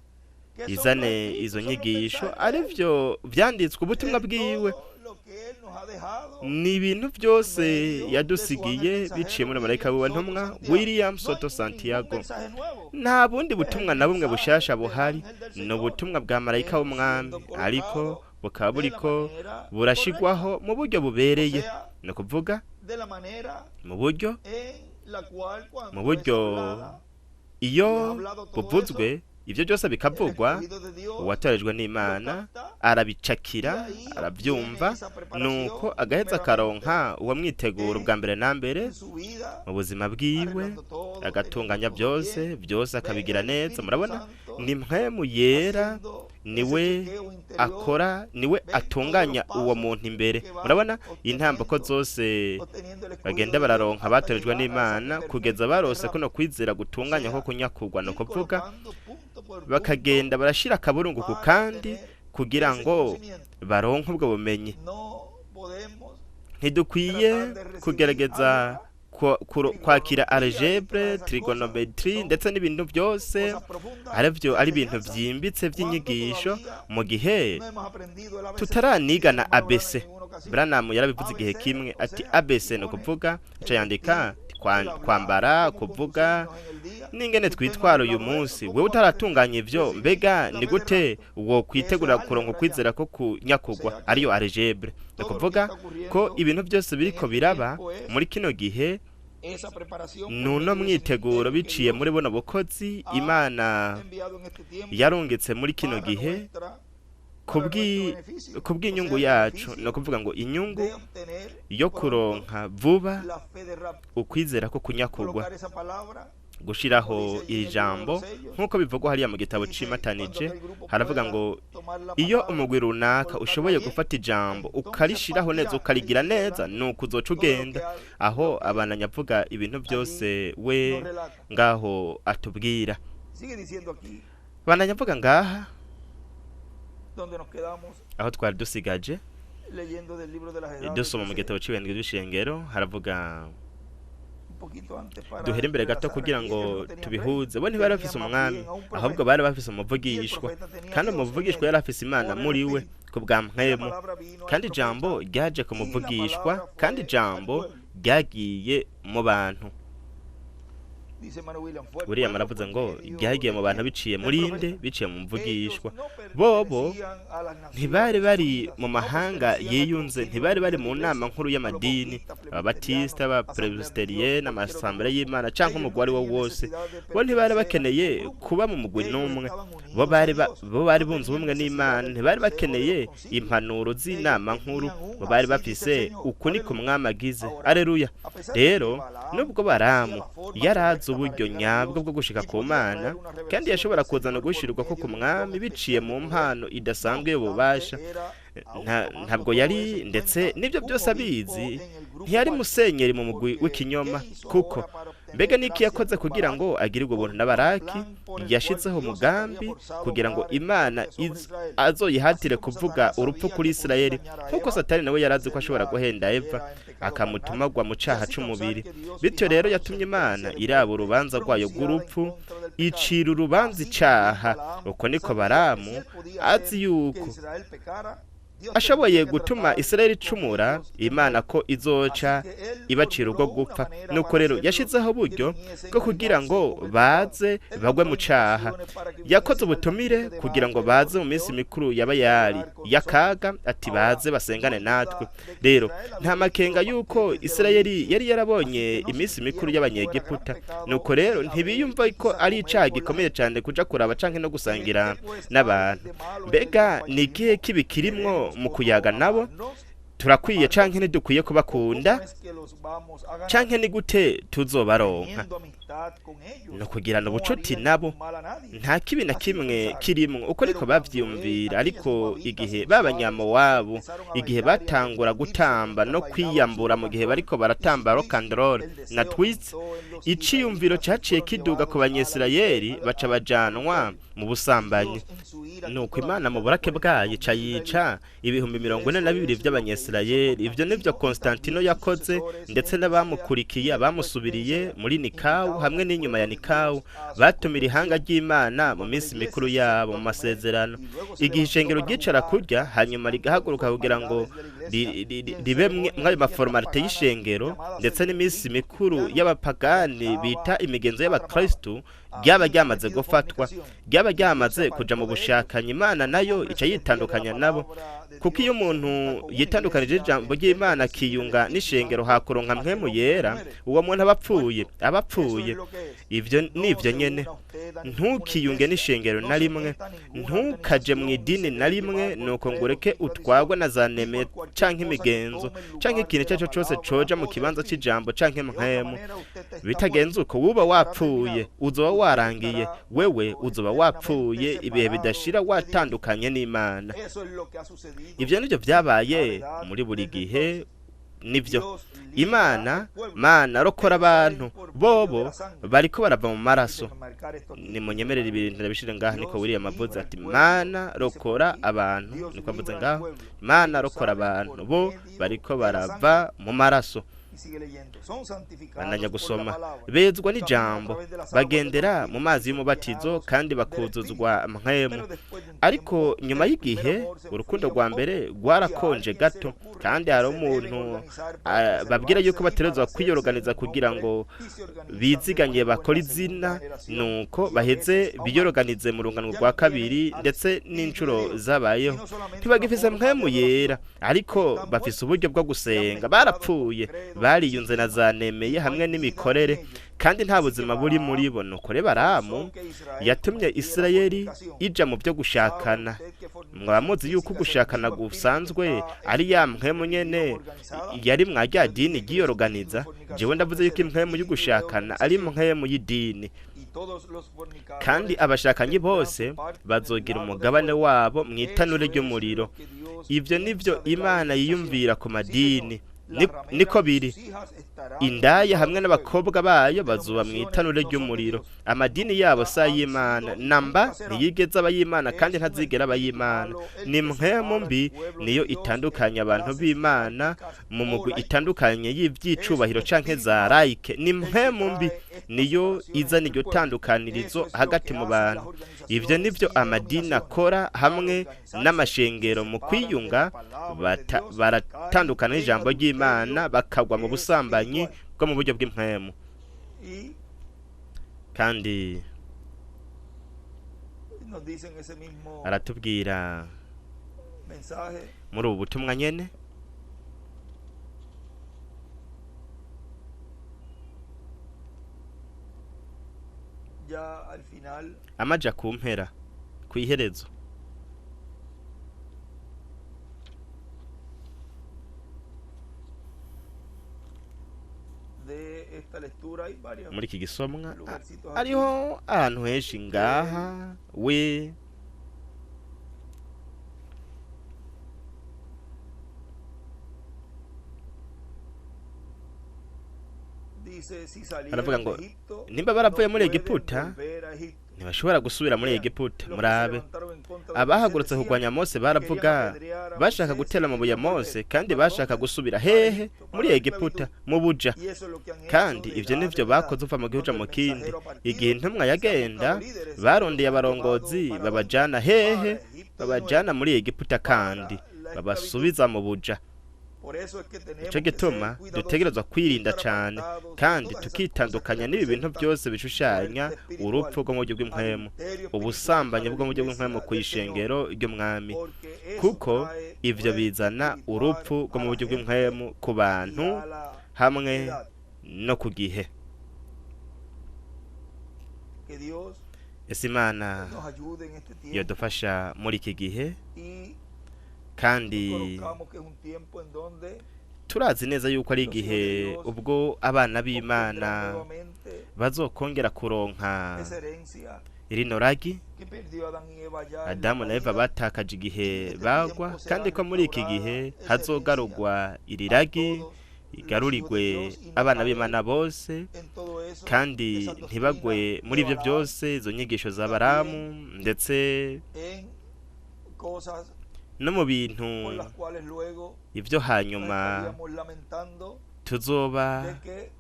que son los izane escritos, izo son los nyigisho mensajes de él. arivyo vyanditswe ubutumwa En bwiwe. todo lo que él nos ha dejado Ni ibintu por byose medio de su ángel yadusigiye biciye mensajero muri marayika William wiwe Soto ntumwa Santiago. William No hay Soto ningún Santiago. mensaje nuevo. Nta bundi Es el butumwa na bumwe mensaje bushasha del buhari, ángel del ni Señor ubutumwa bwa marayika w'umwami, siendo ariko colocado bukaba de la buriko manera burashigwaho correcta. mu buryo O bubereye, sea, ni ukuvuga de la manera mu buryo en la cual mu cuando es buryo hablada iyo y es hablado todo buvuzwe eso, ivyo byose el bikavugwa, escogido de Dios uwatorejwe lo n'Imana capta arabicakira, y ahí obtiene aravyumva, esa nuko preparación agaheza primeramente akaronka uwamwitegura ubwa mbere na mbere en su vida, mu buzima bwiwe, arreglando todo, teniendo agatunganya todo byose bien. byose Ve akabigira el neza. Espíritu Murabona, Santo ni mpwemu yera haciendo ese niwe chequeo interior. akora, niwe Ven todos los atunganya uwo pasos muntu imbere. que va Murabona intambako obteniendo, zose obteniendo el escogido bagenda de Dios bararonka hasta abatorejwe llegar a esa n'Imana fe kugeza perfecta de barose kuno rapto. kwizera O gutunganya ko sea, kunyakugwa, ni ir ukuvuga colocando punto por punto bakagenda barashira akaburungu ku para kandi obtener kugira ese ngo conocimiento. baronke ubwo bumenyi. No podemos Ntidukwiye tratar de recibir kugerageza álgebra, kwakira trigonometría y todas algebre, esas cosas trigonometri son ndetse n'ibintu byose cosas profundas arivyo de ari ibintu enseñanza vyimbitse cuando vy'inyigisho todavía mu gihe no hemos aprendido el ABC. tutaranigana Dice el hermano Branham ABC. en una ocasión. Branham yarabivuze igihe ABC, kimwe o ati sea, ABC y ni pone ukuvuga el aca yandika vestir, el hablar, kwambara, cómo kuvuga conducirnos en el día. n'ingene Si usted no ha twitwara uyu arreglado eso, munsi. ¿cómo Wewe va a utaratunganya ivyo, recibir mbega la ni fe de gute rapto? wo Que eso es kwitegura kuronka álgebra ya. ukwizera ko O kunyakugwa sea ariyo que algebre? Ni todo lo que ukuvuga está ko ocurriendo ibintu byose en biriko este biraba tiempo es muri kino gihe esa preparación por nuno medio de ese mwiteguro ministerio que biciye Dios muri buno bukozi ha Imana enviado en este tiempo yarungitse muri kino para gihe nuestra para nuestro beneficio, o kubw'inyungu sea, el yacu, ni beneficio ukuvuga ngo inyungu de obtener yo pronto kuronka vuba la fe de rapto. ukwizera ko kunyakugwa. Colocar esa palabra, como Gushiraho dice allí en iri el libro de jambo los sellos, nk'uko bivugwa hariya mu gitabo dice cuando cimatanije, aquel grupo haravuga pueda ngo tomar la iyo palabra, umugwi runaka colocarla ushoboye bien, gufata ijambo entonces ukarishiraho neza partirá el ukarigira día de neza, rapto. nuko uzoca Todo lo ugenda. que, Aho lo que abandanya avuga ibintu allí byose we nos relata. ngaho atubwira. Sigue diciendo aquí, Abandanya avuga ngaha donde nos quedamos aho twari dusigaje leyendo del libro de las edades, dusoma mu dice gitabo c'ibendwe by'ishengero, haravuga un poquito antes para duhere imbere gato entrelazar kugira aquí, ngo ellos no tenían rey, tubihuze. Bo ntibari tenían bafise más umwami, bien a un ahubwo profeta, bari bafise y el umuvugishwa, profeta tenía a kandi Dios en umuvugishwa él yari afise Imana por el muri we Espíritu. ku bwa Y la mpwemu, palabra vino al kandi ijambo profeta ryaje ku y la muvugishwa, palabra kandi fue al ijambo pueblo. ryagiye mu bantu. William aravuze ngo ryagiye mu bantu biciye muri nde? Biciye mu mvugishwa. Bobo ntibari bari mu mahanga yiyunze, ntibari bari mu nama nkuru y'amadini, ababatisita, abapresbyterienne, amasambere y'Imana canke umugwi ari wo wose. Bo ntibari bakeneye kuba mu mugwi n'umwe. Bo bari bunze ubumwe n'Imana, ntibari bakeneye impanuro z'inama nkuru. Bo bari bafise uku niko umwami agize. Aleluya! Rero nubwo Baramu yarazi uburyo nyabwo bwo gushika ku Mana, kandi yashobora kuzana uguhishurirwa ko ku mwami biciye mu mpano idasanzwe y'ububasha, ntabwo yari, ndetse n'ibyo byose abizi, ntiyari musenyeri mu mugwi w'ikinyoma. Kuko mbega niki yakoze kugira ngo agirirwe ubuntu na Baraki? Yashizeho umugambi kugira ngo Imana azoyihatire kuvuga urupfu kuri Isirayeli, nk'uko Satani nawe yarazi ko ashobora guhenda Eva akamutuma agwa mu caha c'umubiri. Bityo rero yatumye Imana iraba urubanza rwayo rw'urupfu, icira urubanza icaha. Uko niko Baramu azi yuko ashoboye gutuma Isirayeli icumura, Imana ko izoca ibacira ubwo gupfa. Nuko rero yashizeho uburyo bwo kugira ngo baze bagwe mu caha. Yakoze ubutumire kugira ngo baze mu minsi mikuru y'Abayali y'akaga, ati baze basengane natwe. Rero nta makenga yuko Isirayeli yari yarabonye iminsi mikuru y'Abanyegiputa. Nuko rero ntibiyumva ko ari icaha gikomeye cyane kuja kuraba canke no gusangira n'abantu. Mbega ni ikihe kibi kirimwo mu kuyaga nabo? Turakwiye canke ntidukwiye kubakunda? Canke ni gute tuzobaronka? No kugirana ubucuti nabo nta kibi na kimwe kirimwo. Uko niko bavyiyumvira. Ariko igihe b'Abanyamowabu, igihe batangura gutamba no kwiyambura mu gihe bariko baratamba rock and roll na twist, iciyumviro caciye kiduga ku Banyesirayeli, baca bajanwa mu busambanyi. Nuko Imana mu burake bwayo ica yica 42,000 vy'Abanyesirayeli. Ivyo nivyo Konstantino yakoze, ndetse n'abamukurikiye, abamusubiriye muri Nikawu hamwe n'inyuma ya Nikawu, batumira ihanga ry'Imana mu minsi mikuru yabo mu masezerano. Igihe ishengero ryicara kurya, hanyuma rigahaguruka kugira ngo ribe mw'ayo ma formalités y'ishengero, ndetse n'iminsi mikuru y'abapagani bita imigenzo y'abakristu, ryaba ryamaze gufatwa, ryaba ryamaze kuja mu bushakanyi. Imana nayo ica yitandukanya nabo, kuko iyo umuntu yitandukanije ijambo ry'Imana akiyunga n'ishengero hakuronka Mpwemu Yera, uwo muntu aba apfuye, aba apfuye. Ivyo nivyo nyene. Ntukiyunge n'ishengero na rimwe, ntukaje mu idini na rimwe, nuko ngo ureke utwagwe na za neme canke imigenzo canke ikintu icyo ari cyo cyose coja mu kibanza c'ijambo canke Mpwemu. Bitagenze uko, wuba wapfuye, uzoba warangiye. Wewe uzoba wapfuye ibihe bidashira, watandukanye n'Imana. Ivyo nivyo vyabaye muri buri gihe. Nivyo Imana. Mana, rokora abantu. Bobo bariko barava mu maraso. Nimunyemerere ibintu ndabishire ngaha. Niko William avuze ati: "Mana, rokora abantu." Niko avuze ngaho: "Mana, rokora abantu, bo bariko barava mu maraso." Bandanya gusoma. Bezwa n'ijambo, bagendera mu mazi y'umubatizo, kandi bakuzuzwa Mpwemu. Ariko nyuma y'igihe urukundo rwa mbere rwarakonje gato, kandi hari umuntu babwira yuko baterezwa kwiyoroganiza kugira ngo biziganye, bakora izina, nuko baheze biyoroganize mu rungano rwa kabiri. Ndetse n'inshuro zabayeho ntibagifise Mpwemu Yera, ariko bafise uburyo bwo gusenga. Barapfuye, bariyunze na za nemeye hamwe n'imikorere, kandi nta buzima buri muri bo. Nuko rero Baramu yatumye Isirayeli ija mu byo gushakana. Mwaba muzi yuko gushakana gusanzwe ari ya mpwemu nyene yari mwa rya dini ryiyoroganiza. Jewe ndavuze yuko impwemu y'ugushakana ari impwemu y'idini, kandi abashakanyi bose bazogira umugabane wabo mu itanure ry'umuriro. Ivyo nivyo Imana yiyumvira ku madini. Niko biri. Indaya hamwe n'abakobwa bayo bazuba mu itanure ry'umuriro. Amadini yabo si ay'Imana namba, ntiyigeze aba ay'Imana kandi ntazigera aba ay'Imana. Ni mpwemu mbi, niyo itandukanya abantu b'Imana mu mugwi itandukanye y'ivyicubahiro canke za laïque. Ni mpwemu mbi, niyo izana iryo tandukanirizo hagati mu bantu. Ivyo nivyo amadini akora hamwe n'amashengero mu kwiyunga, baratandukana n'ijambo ry'Imana, bakagwa mu busambanyi bwo mu buryo bw'impwemu. Kandi Nos dice en ese mismo aratubwira mensaje muri ubu butumwa nyene ya al final amaja ku mpera kw'iherezo de esta lectura hay varios muri iki gisomwa lugarcitos aquí. hariho ahantu henshi ngaha we Dice, si Aravuga salieron ngo, de Egipto, nimba baravuye no muri pueden Egiputa, volver a Egipto. ntibashobora gusubira muri Vean, Egiputa los que se murabe levantaron en contra de abahagurutse Moisés kurwanya decían, Mose baravuga querían apedrear a bashaka Moisés gutera y amabuye querían volver. Mose kandi ¿A bashaka dónde? gusubira A hehe Egipto, muri para la Egiputa esclavitud. mu buja Y eso es lo que han hecho kandi de ivyo edad nivyo en edad. bakoze uva mu gihugu Cuando mu el kindi mensajero ha partido, igihe intumwa se han yagenda buscado líderes y barondeye los han llevado abarongozi para dónde? babajana Para hehe Egipto de nuevo, babajana muri Egiputa kandi para la esclavitud. babasubiza mu buja Por eso es que tenemos nico que ser gituma cuidadosos dutegerezwa y kwirinda estar cane apartados de kandi todas esas cosas que tukitandukanya n'ibi bintu representan byose bishushanya muerte espiritual, urupfu rwo mu buryo bw'impwemu adulterio espiritual ubusambanyi a la bwo mu buryo iglesia bw'impwemu del Señor, kw'ishengero ry'umwami porque eso kuko trae ivyo muerte bizana espiritual urupfu rwo a mu la buryo gente bw'impwemu ku y bantu a la hamwe edad. no ku gihe Que Dios ese Imana nos ayude en este tiempo yodufasha muri iki gihe y kandi conozcamos que es un tiempo en donde turazi neza yuko ari los hijos igihe de Dios ubwo abana obtendrán b'Imana nuevamente bazokongera kuronka esa herencia rino ragi que perdió Adán y Eva allá en la Adamu na Eva caída. batakaje igihe En este bagwa tiempo será kandi ko muri iki gihe restaurada esa herencia hazogarurwa iri a ragi todos los hijos de igarurirwe Dios y no abana caer b'Imana bose en todo eso, kandi esas doctrinas ntibagwe muri de ibyo Balaam, byose izo nyigisho za Balamu también ndetse en cosas no mu bintu por las cuales luego ibyo nos hanyuma estaríamos lamentando tuzoba de que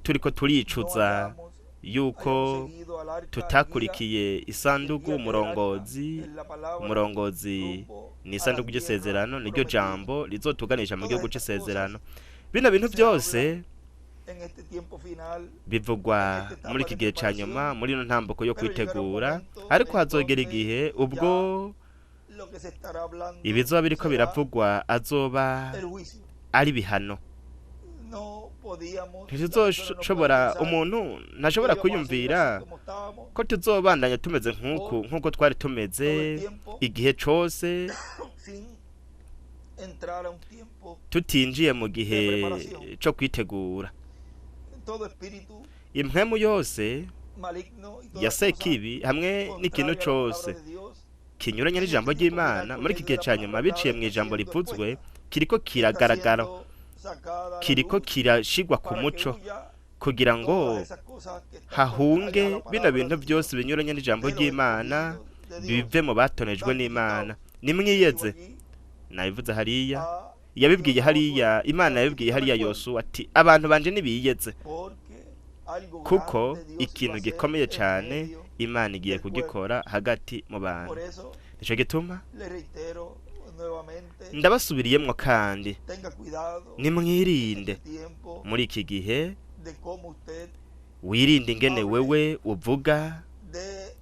turiko no turicuza hayamos, yuko hayamos seguido al arca, al guía, tutakurikiye el isanduku guía que es el arca, umurongozi es la palabra umurongozi rumbo ni a la isanduku tierra ry'isezerano niryo prometida. jambo rizotuganisha mu Todas gihugu estas c'isezerano cosas bino bintu se byose hablan en este tiempo final, en bivugwa esta muri etapa iki de gihe ca nyuma preparación, muri ino ntambuko yo pero llegará un kwitegura momento ariko en hazogera donde igihe ubwo ya lo que se estará hablando ibizoba biriko será biravugwa azoba el juicio. ari ibihano No podíamos, la persona no puede ntituzoshobora pensar umuntu que ntashobora íbamos a seguir así kwiyumvira como estábamos ko tuzobandanya tumeze nk'uku por nk'uko twari tumeze todo el tiempo igihe cose sin entrar a un tiempo tutinjiye mu de gihe preparación. co kwitegura Todo espíritu impwemu yose maligno y ya toda cosa sekibi hamwe n'ikintu contraria a la palabra cose de Dios kinyuranye en n'ijambo este tiempo final ry'Imana por muri iki medio gihe de la ca nyuma palabra biciye hablada mu está ijambo siendo rivuzwe expuesta, kiriko está kiragaragara siendo sacada a la kiriko luz kirashigwa ku para que muco huya kugira ngo todas esas cosas que están hahunge contrarias a la bino palabra bintu de byose Dios, binyuranye n'ijambo de los ry'Imana escogidos de Dios, bive mu batonejwe n'Imana santificados. nimwiyeze Digo allí nabivuze hariya a yabibwiye Dios a hariya Josué, Imana yabibwiye santifican al hariya pueblo, Yosuwa ati abantu banje nibiyeze porque algo kuko grande Dios iba ikintu a hacer gikomeye en cane medio Imana igiye del pueblo. kugikora hagati mu bantu Por eso nico gituma le reitero nuevamente, ndabasubiriyemwo kandi tenga cuidado en nimwirinde este tiempo muri iki gihe de cómo usted wirinde ingene hable wewe uvuga de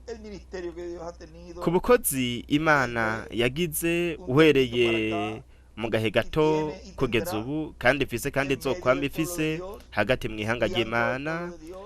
el ministerio que Dios ha ku tenido bukozi Imana desde yagize un tiempito para uhereye acá mu gahe y gato tiene y kugeza tendrá ubu kandi ifise kandi en medio izokwama del pueblo de ifise Dios, hagati mu ihanga guiando al ry'Imana pueblo de Dios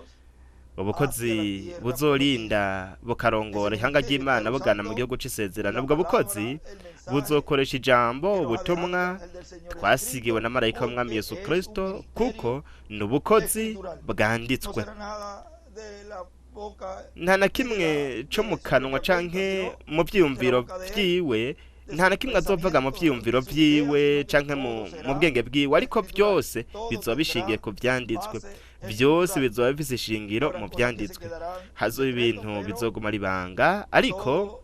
ubukozi hacia la tierra prometida. buzorinda bukarongora Ese ihanga ministerio está ry'Imana bugana mu usando gihugu c'isezerano la ubwo palabra, bukozi el mensaje buzokoresha ijambo que nos ha dejado ubutumwa el ángel del Señor twasigiwe Jesucristo, na marayika w'umwami porque Yesu es un Kristo ministerio kuko ni ubukozi escritural. No bwanditswe será nada de la boca nta na ni de kimwe la co mu de su kanwa propia cuenta, canke sino mu de la vyiyumviro boca de él, vyiwe de nta na sus kimwe azovuga mu pensamientos, vyiyumviro de sus ideas, vyiwe sino que canke todo mu será bwenge bwiwe ariko escritural. vyose Todo bizoba bishingiye tendrá ku vyanditswe base vyose escritural. bizoba bifise ishingiro Habrá mu cosas que se vyanditswe quedarán en hazoba secreto, ibintu pero bizoguma ari ibanga ariko todo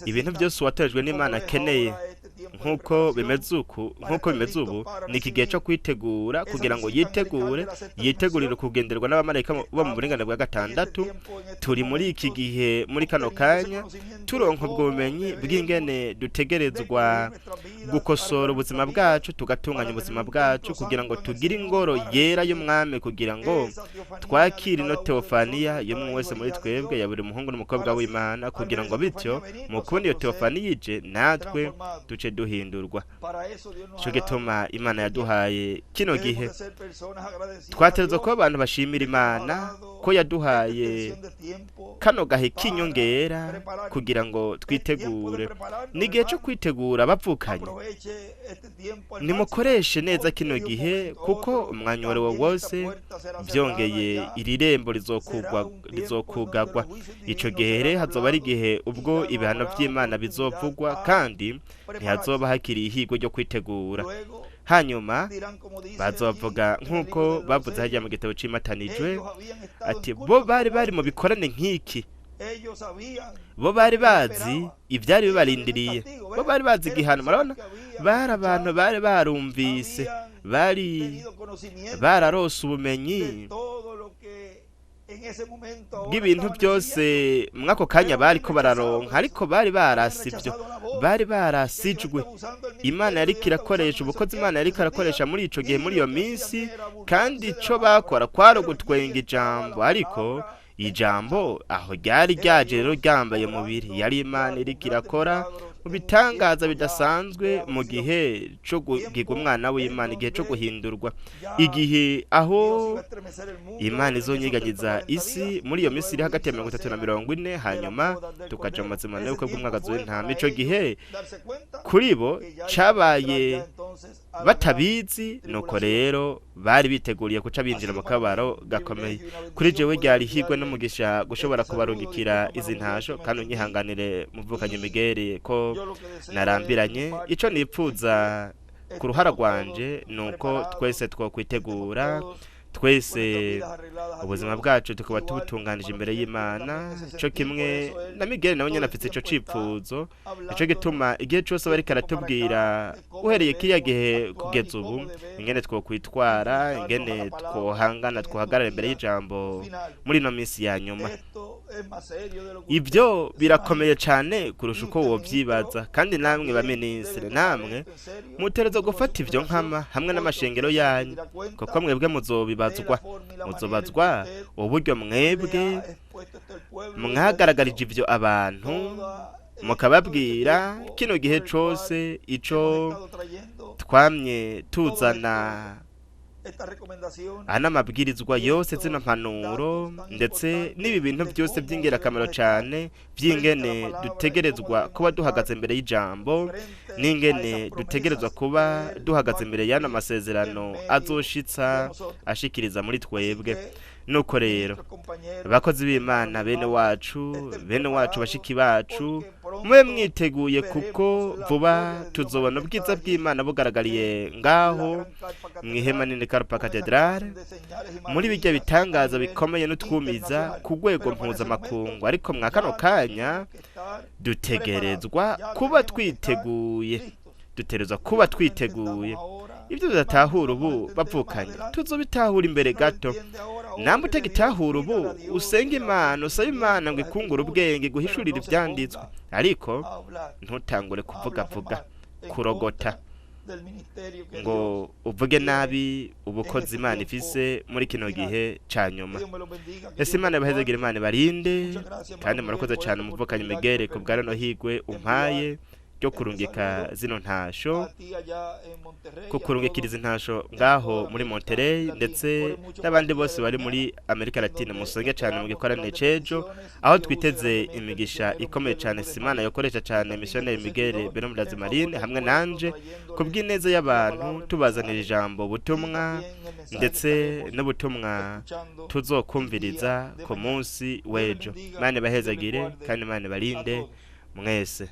Ibintu byose uwatojwe n'Imana akeneye, nk'uko bimeze uku, nk'uko bimeze ubu, ni iki gihe cyo kwitegura kugira ngo yitegure, yitegurire kugenderwa n'abamarayika bo mu buringanire bwa gatandatu. Turi muri iki gihe, muri kano kanya, turonka ubwo bumenyi bw'ingene dutegerezwa gukosora ubuzima bwacu, tugatunganya ubuzima bwacu kugira ngo tugire ingoro yera y'Umwami, kugira ngo twakire ino teofaniya y'umwe wese muri twebwe, ya buri muhungu n'umukobwa w'Imana, kugira ngo bityo mu kubona iyo teofaniya ije natwe duce duhindurwa. Ico gituma Imana yaduhaye kino gihe. Twategerezwa kuba abantu bashimira Imana ko yaduhaye kano gahe k'inyongera kugira ngo twitegure. Ni igihe cyo kwitegura, bavukanye. Nimukoreshe neza kino gihe, kuko umwanya uwo ari wo wose, byongeye, iri rembo rizokugagwa. Ico gihe rero hazoba ari igihe ubwo ibihano by'Imana bizovugwa, kandi ntihazoba hakiri ihigwe ryo kwitegura. Hanyuma bazovuga nk'uko bavuze hajya mu gitabo c'imatanijwe, ati: "Bo bari mu bikorane nk'iki, bo bari bazi ivyari bibarindiriye, bo bari bazi igihano." Murabona, bari abantu bari barumvise, bari bararose ubumenyi bw'ibintu byose mw'ako kanya bariko bararonka, ariko bari barasivyo, bari barasijwe. Imana yariko irakoresha ubukozi, Imana yariko arakoresha muri ico gihe, muri iyo minsi, kandi ico bakora kwari ugutwenga ijambo. Ariko ijambo aho ryari ryaje rero ryambaye mubiri, yari Imana iriko irakora mu bitangaza bidasanzwe mu gihe co kugirwa umwana w'Imana, igihe co guhindurwa, igihe aho Imana izonyiganyiza isi muri iyo minsi iri hagati ya 30 na 40, hanyuma tukaja mu mazimano y'ubukwe bw'umwagazi w'intama. Ico gihe kuri bo cabaye batabizi, nuko rero bari biteguriye kuca binjira mu kabaro gakomeye. Kuri jewe ryari ihigwe n'umugisha gushobora kubarungikira izi ntasho, kandi unyihanganire, muvukanye Migeri, ko narambiranye. Ico nipfuza ku ruhara rwanje ni uko twese twokwitegura, twese ubuzima bwacu tukaba tubutunganije imbere y'Imana, co kimwe na Migeri. Nawe nyene afise ico cipfuzo. Nico gituma igihe cose bariko aratubwira, uhereye kiriya gihe kugeza ubu, ingene twokwitwara, ingene twohangana, twohagarara imbere y'ijambo muri ino minsi ya nyuma. Ibyo birakomeye cane kurusha uko wovyibaza. Kandi namwe baminisitiri, namwe mutegerezwa gufata ivyo nkama hamwe n'amashengero yanyu, kuko mwebwe muzobibazwa, muzobazwa uburyo mwebwe mwagaragarije ivyo abantu, mukababwira kino gihe cose ico twamye tuzana ana amabwirizwa yose, zino mpanuro, ndetse n'ibi bintu byose by'ingirakamaro cyane by'ingene dutegerezwa kuba duhagaze imbere y'ijambo, n'ingene dutegerezwa kuba duhagaze imbere y'ano masezerano azoshitsa ashikiriza muri twebwe. Nuko rero, abakozi b'Imana, bene wacu, bene wacu, bashiki bacu, mube mwiteguye, kuko vuba tuzobona ubwiza bw'Imana bugaragariye ngaho mu ihema nini Karupa Katedrale, muri bijya bitangaza bikomeye n'utwumiza ku rwego mpuzamakungu. Ariko mwa kano kanya dutegerezwa kuba twiteguye, dutegerezwa kuba twiteguye. Ibyo tudatahura ubu, bavukanye, tuzobitahura imbere gato. Namba utagitahura ubu, usenga Imana, usaba Imana ngo ikungure ubwenge, guhishurira ivyanditswe, ariko ntutangure kuvugavuga, kurogota, ngo uvuge nabi ubukozi Imana ifise muri kino gihe ca nyuma. Ese Imana ibahezegere, Imana ibarinde, kandi murakoze cane, umuvukanyi Migere, ku bwa rino higwe umpaye ryo kurungika zino ntasho, kukurungikiriza intasho ngaho muri Monterey, ndetse n'abandi bose bari muri Amerika Latine. Musenge cyane mu gikorane cejo, aho twiteze imigisha ikomeye cyane Simana yokoresha cyane missionnaire Miguel Benomurazi Marine hamwe nanje, kubw'ineza y'abantu, tubazanira ijambo, butumwa, ndetse n'ubutumwa tuzokumviriza ku munsi w'ejo. Imana ibahezagire kandi Imana ibarinde mwese.